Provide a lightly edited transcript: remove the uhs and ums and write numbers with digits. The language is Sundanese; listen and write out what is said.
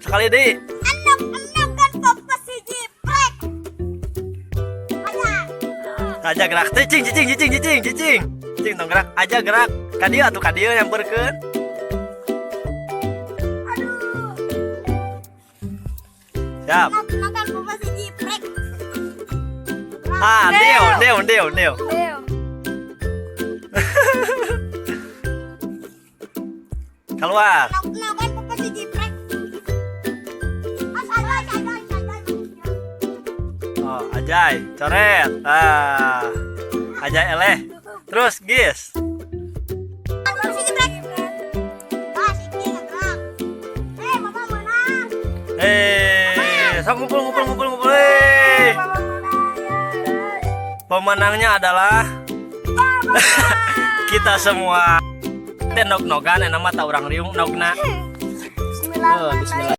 Sekali deui. Endog-endogan papa si jiprek. Aja. Aja gerak teh, cing cicing cicing cicing cicing. Cicing tong gerak, aja gerak. Ka dieu atuh, ka dieu nyamperkeun. Aduh. Siap. Endog-endogan papa si jiprek. Ah, Deo, Deo, Deo, Deo. Deo. Keluar. Endog-endogan papa si jiprek. Ajay, ajay, ajay. Oh, Ajay, coret. Ah. Ajay eleh. Terus, Gis. Papa si jiprek. Ah, si Ki gerak. Eh, Mama menang. Eh, sok ngumpul ngumpul ngumpul ngumpul. Eh. Mama menang. Pemenangnya adalah kita semua. Teh nog-nogan, enak mah urang riung nogna. Bismillah. Oh, bismillah.